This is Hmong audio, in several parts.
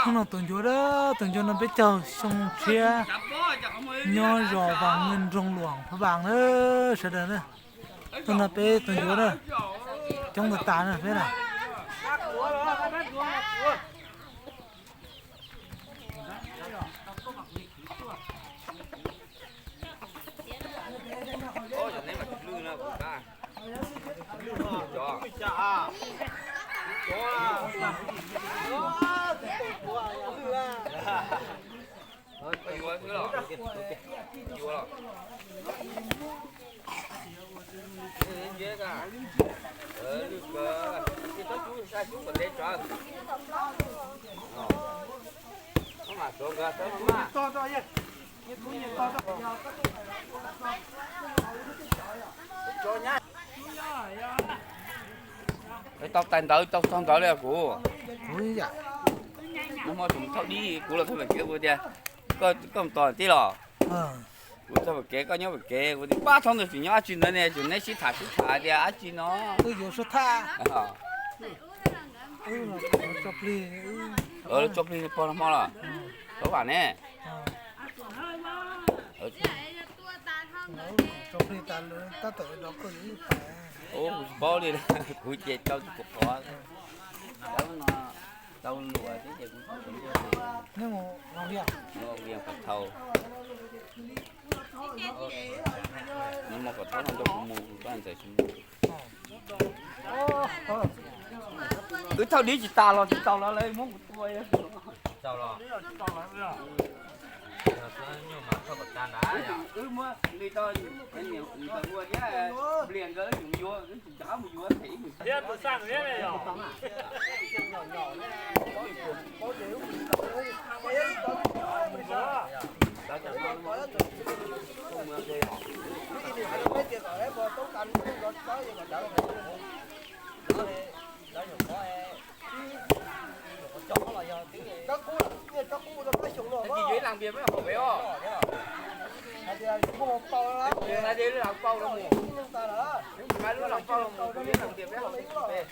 Hnub no tus ncuav, tus ncuav no peb caug xyoo tshiab, nyob zos Vas Nkeeg, nroog Luam, Phab Vas na, sawv daws na. Hnub no peb tus ncuav na, coob tas tas na peb na. Tau tais ntawv tau txog ntawv li kuv. Nag hmo tus thauj dib kuv los thauj pem kev kuv tias, koj mus tos tij los? Kuv thauj pem kev koj nyob pem kev, kuv tias pab thauj ntawd tseem nyob dab tsi ntawd ne, tseem neb sib tham sib tham tias dab tsi no. Wb yuav sib tham. Tso plig pog nag hmo los? Pab vam ne. Tso plig tas lawm tab tom dov koj yuav ib pais. Ub, kuv tsis paub li, kuv ces tau tus kuv qhov. Tau no, tau luam thiab ces kuv tsis paub li. Neb mus Vias, Vias Qhov Thau. Neb mus Qhov Thau no nrog kuv mus, kuv pab ntxawm tsis mus. Wb thauj dib tsis tas los tsis tau los lawv muab kuv tua. Wb muab nws tau, nws tau ua thiab, Nplias nkawd tseem yuav, tseem rov qab mus yuav them ib nus. Ib leeg npias peb hauv pem os. Hais tias lub hauv paus no mus, hais lub hauv paus no mus, ib leeg npias peb hauv pem.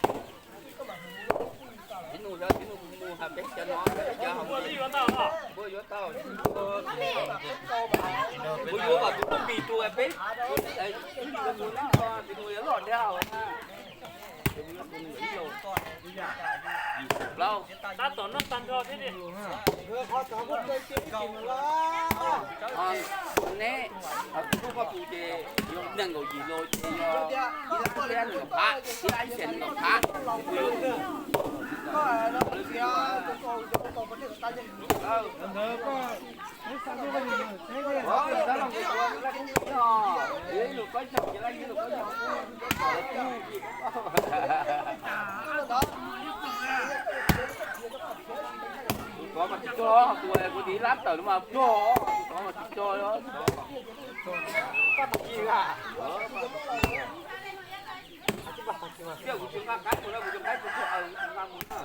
Txiv nus yog txiv nus mus hais peb cov no, peb cov hauv pem. Kuv yuav tau, kuv yuav kom tus tub npis tus peb, tus nus loj thiab hauv. Tab tom noj tag nrho thiab. Neb, kuv koj tus ces yog nees nkaum yim los ces yog ib lab thiab nees nkaum phav, ib lab ib xees nees nkaum phav. Tus kov mas tsis cog, tus kuv tiv lab tawm no mas pluag, tus kov mas tsis cog. Tias kuv tsis nqa qaib mus na, kuv tus qaib tsis tshua, kuv tsis nqa mus na.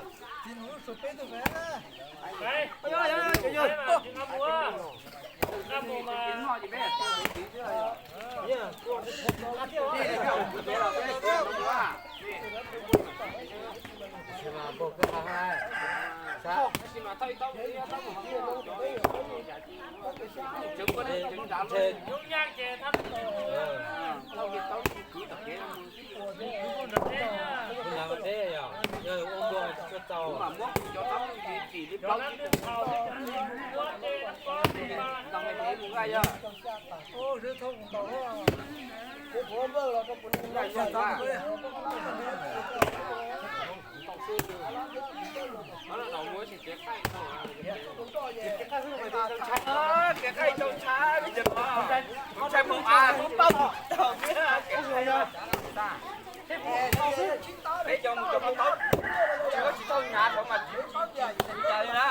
Kev qaij tau ntshai, ntshai mus av, mus pab tau. Peb cov mus cov pab tau, tsis tau hnyav rau mas tsis tau li na.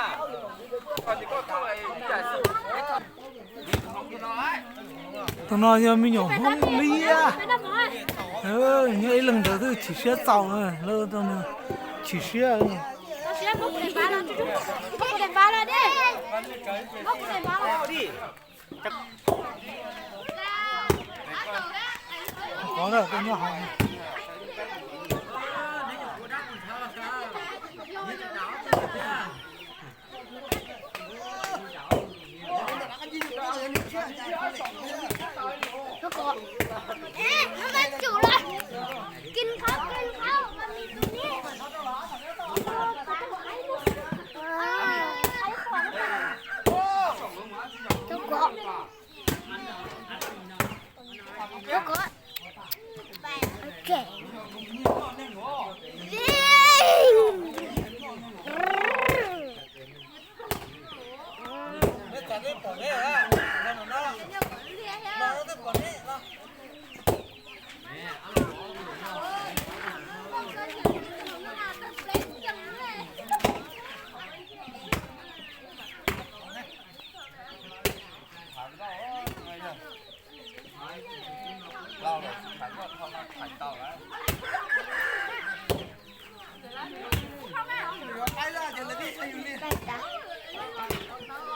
Koj tis koj thauj ib yam xwb. Tus no yog me nyuam Hmoob Liab, nyob ib leeg ntawd twb chim siab txaus, lawv chim siab. Muab kuv daim npav los, muab kuv daim npav los dej. Muab kuv daim npav los. Cov kom, ê, no mas tsum lawm. Kis khaub, kis khaub, mas mi tus ni. Cov kom. Cov kom. Ok.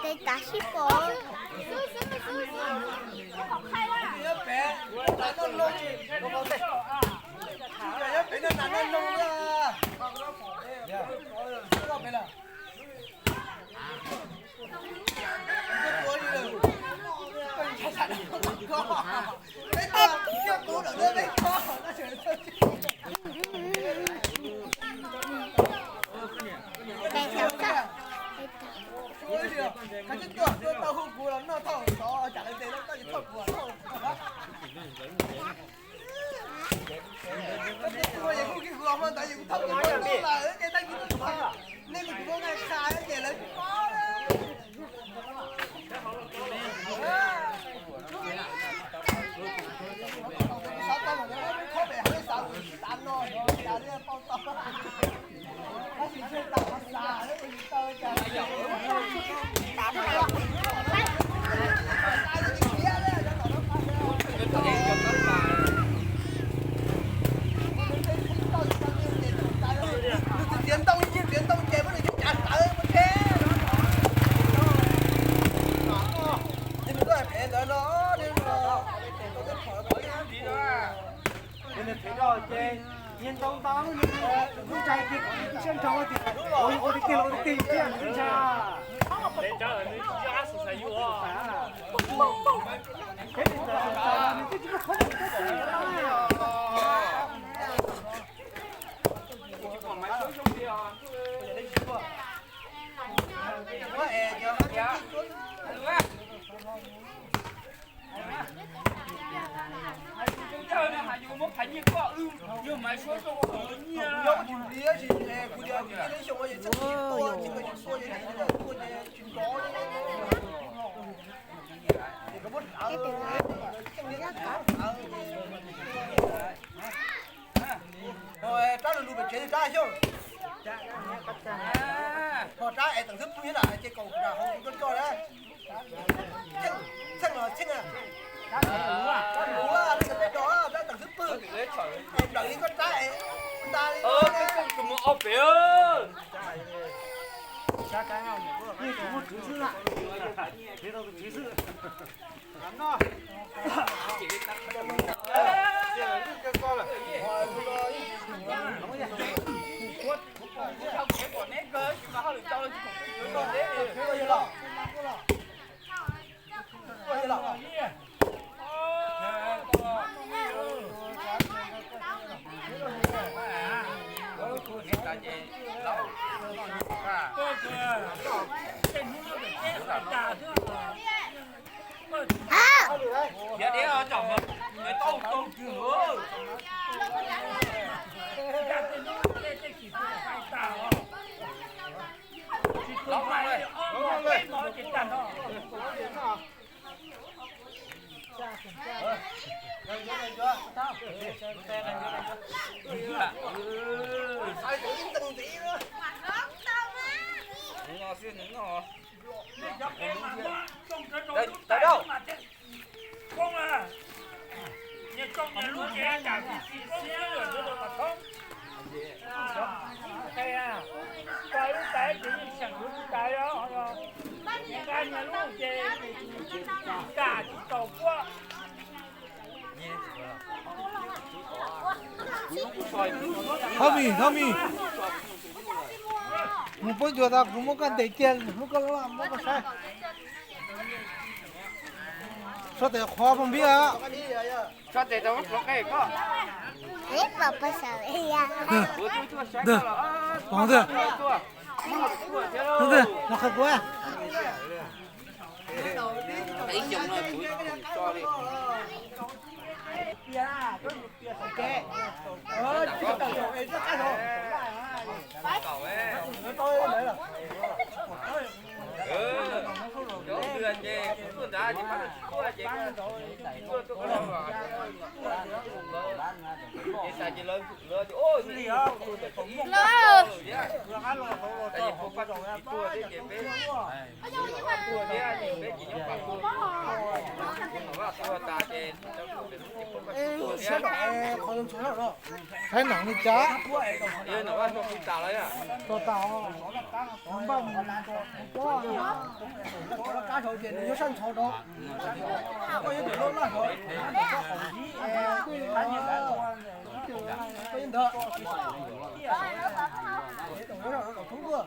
Tes tav sib pom. Txiav ntoo, txiav ntoo ces muab nws coj cav tawv ua ke. Nws tuaj pem ntawd no, nws pem no ces nyiag ntoo ntau, nws lub ntshai tiag, siab nrog tiag, ua tiag tiag, ua tiag tiag, nws lub ntshai. Rab lug lug pem tsev, rab xyoob. Ho rab es teem xwb pwg na, ces kaum kuv rab hauv kuv tuaj coj na. Txheej los txheej, rab luv, rab luv, rab teem xwb pwg. Es nplawm li koj rab es nta li. Tus mus ob pem. Tus mus tswv xwb na. Tus tswv xwb. Thov mis, thov mis. Mus poob ncuav tas kuv muab koj ntes cia, hlub koj loj muab koj saib. Sab tes qhuav phooj ywg. Sab tes tau qhuav qe koj. Ntawd, pom ntawd. Ntawd, los qhov kuv. Saib no li cas? Tso tas, npaj mus, kab saud ces nws yuav sab ntxhov rau, koj yuav tus loj loj saud, koj yuav ntawd, koj yuav tus loj saud rau thoob tuaj.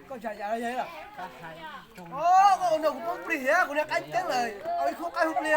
Koj ntshai cas no yog? Koj ua no kuv poob plig thiab, kuv niag qaib ceeb lawm, au ib khub qaib hu plig.